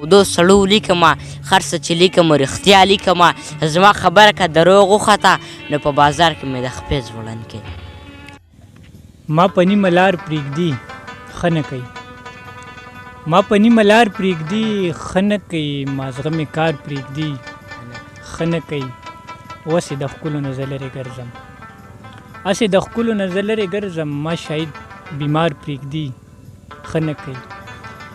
تودو سړو لیکمه، هر څه چې لیکم رښتیا لیکمه، زما خبره که دروغ وخته نو په بازار کې مې د خپې ځوړند کې. ما په نیمه لار پریږدي ښه نه کوي ما په نیمه لار پریږدي ښه نه کوي مازغه مې کار پریږدي ښه نه کوي وسې د ښکلو نه زه لرې ګرځم هسې د ښکلو نه زه لرې ګرځم ما شاید بیمار پریږدي ښه نه کوي.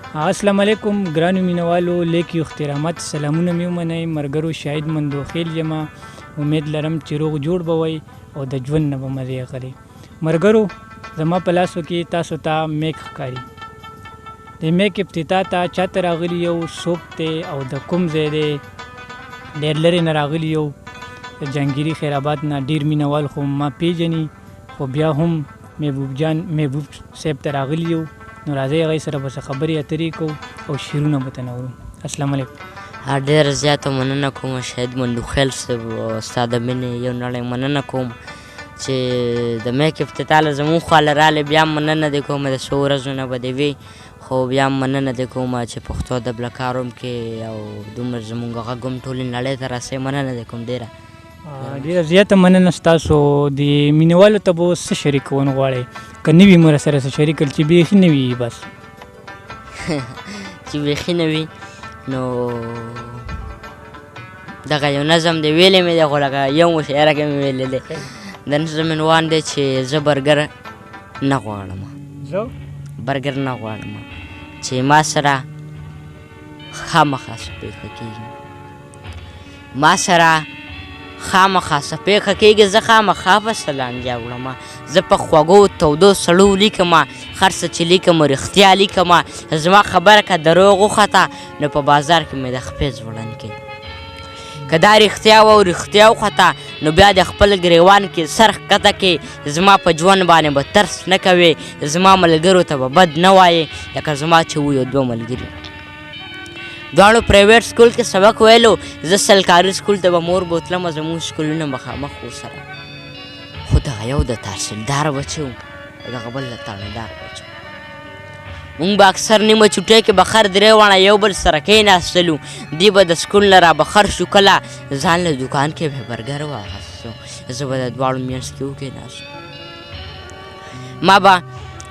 اسلام علیکم ګرانو مینوالو لیک یو اخترامات سلامونه مې ومنئ مرګرو شاهد مندوخیل یم امید لرم چې روغ جوړ به وئ او د ژوند نه به مزې اخلئ مرګرو زما په لاسو کې تاسو ته میک ښکاري د میک افتتاح ته چاته راغلي یو څوک دی او د کوم ځای دی ډېر لرې نه راغلي یو د جهانګیري خیرآباد نه ډېر مینوال خو ما پیژني خو بیا هم محبوب جان محبوب صاحب ته راغلي یو نو راځئ هغه سره به څه خبرې اترې کوو او شعرونه به تنه اورو. السلام علیکم. ډېره زیاته مننه کوم شهید مندوخیل صاحب ستا د مینې یو نړۍ مننه کوم چې د میک افتتاح له زموږ خوا له راغلې، بیا هم مننه دې کوم، د څو ورځو نه به دې وي خو بیا هم مننه دې کوم چې پښتو ادب له کار هم کې او دومره زموږ غږ هم ټولې نړۍ ته رسوي، مننه دې کوم ډېره. ډیره زیاته مننه ستاسو. د مینوالو ته به اوس څه شریکول غواړئ که نه وي مو سره څه شریک کړل چې بیخي نه وي بس؟ چې بیخي نه وي نو دغه یو نظم دی ویلی مې دی خو لکه یو مشاعره کې مې ویلی دی. د نظم عنوان دی چې زه برګر نه غواړم، زه برګر نه غواړم چې ما سره خامخا څه پېښه کېږي، ما سره خامخا څه پېښه کېږي، زه خامخا به څه لانجه وړم، زه په خوږو تودو سړو لیکم، هر څه چې لیکم رښتیا لیکم، زما خبره که دروغ وخته نو په بازار کې مې د خپې ځوړند کې. که دا رښتیا وه او رښتیا وخته نو بیا د خپل ګریوان کې سر ښکته کې، زما په ژوند باندې به ترس نه کوې، زما ملګرو ته به بد نه وایې، لکه زما چې وو یو دوه ملګري دواړو پرایویټ سکول کې سبق ویلو، زه سرکاري سکول ته به مور بوتلم، زموږ سکولونه مخامخ وو سره، خو دغه یو د تحصیلدار بچی و او دغه بل د تاڼهدار بچی و. موږ به اکثر نیمه چوټۍ کې بخر درې واړه یو بل سره کښېناستلو، دی به د سکول نه را بخر شو، کله ځان له دوکان کې به برګر واخیستو، زه به د دواړو منځ کې وکښېناستم. ما به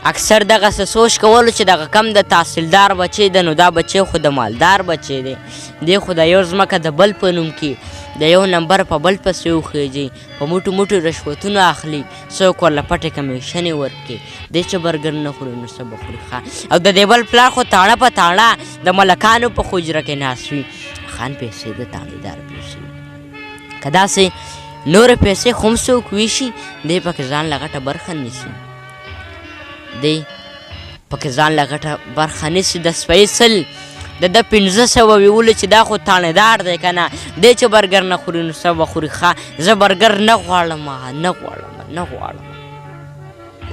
اکثر دغه څه سوچ کولو چې دغه کم د تحصیلدار بچی ده نو دا بچی خو د مالدار بچی دی، دی خو د یو ځمکه د بل په نوم کې د یو نمبر په بل پسې وخیږي، په موټو موټو رشوتونه اخلي، څوک ورله پټې کمیشنې ورکړي، دی چې برګر نه خوري نو څه به خوري؟ ښه او د دې بل پلار خو تاڼه په تاڼه د ملکانو په حجره کې ناست وي، خان پیسې د تاڼېدار پیسې، که داسې نورې پیسې خو هم څوک ویشي، دی پکې ځان له غټه برخه نیسي، دی پکې ځان له غټه برخه نیسي. د سپۍ سل د ده 500 ویولو چې دا خو تاڼېدار دی که نه، دی چې برګر نه خوري نو څه به خوري؟ ښه زه برګر نه غواړم، نه غواړم، نه غواړم،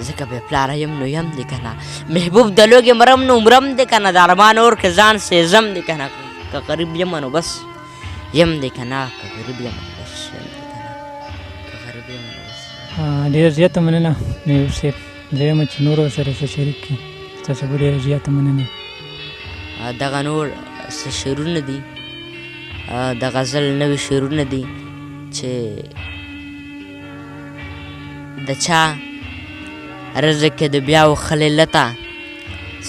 ځکه بې پلاره یم نو یم دی که نه، محبوب د لوږې مرم نو مرم دی که نه، د ارمان اور کې ځان سېزم دی که نه، که غریب یم نو بس یم دی که نه، که غریب یم نو بس یم دی که نه، که غریب یم نو بس. ډېره زیاته مننه محبوب صاحب، زه یم چې نورو سره څه شریک کړي، ستاسو به ډېره زیاته مننه. دغه نور څه شعرونه دي، د غزل نوي شعرونه دي چې د چا رزق کې د بیا وخلې لته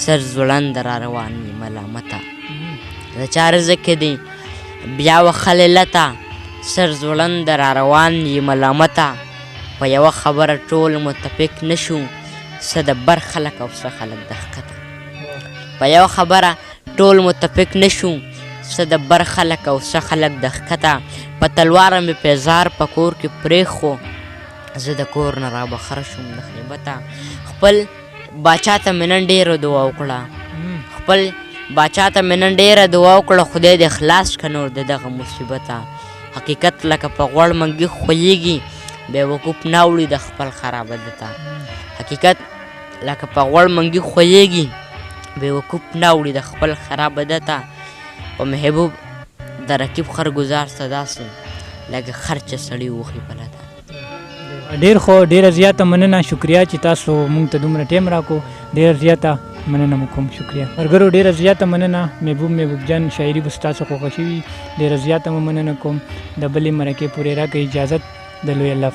سر ځوړند را روان وي ملامته، د چا رزق کې دی بیا وخلې لته سر ځوړند را روان وي ملامته، په یوه خبره ټول متفق نه شو، څه د بر خلک او څه خلک د ښکته، په یوه خبره ټول متفق نه شو، څه د بر خلک او څه خلک د ښکته، په تلواره مې پیزار په کور کې پرېښو، زه د کور نه رابخر شوم د خیبته، خپل باچا ته مې نن ډېره دعا وکړه، خپل باچا ته مې نن ډېره دعا وکړه، خدای دې خلاص که نور د دغه مصیبته، حقیقت لکه په غوړ منګي خویږي، بې وقوف نه اوړي د خپل خراب عادته، حقیقت لکه په غوړ منګي خویږي، بې وقوف نه اوړي د خپل خراب عادته، په محبوب د رقیب خر ګزار څه داسې لکه خر چې سړي وخي په لته. ډیر خو ډیره زیاته مننه، شکریا چې تاسو مونږ ته دومره ټایم راکو، ډیره زیاته مننه مو کوم، شکریه. ملګرو ډېره زیاته مننه. محبوب محبوب جان شاعري به ستاسو خوښه شوي. ډېره زیاته مو مننه کوم. د بلې مرکې پورې راکړئ اجازت، د لوی الله.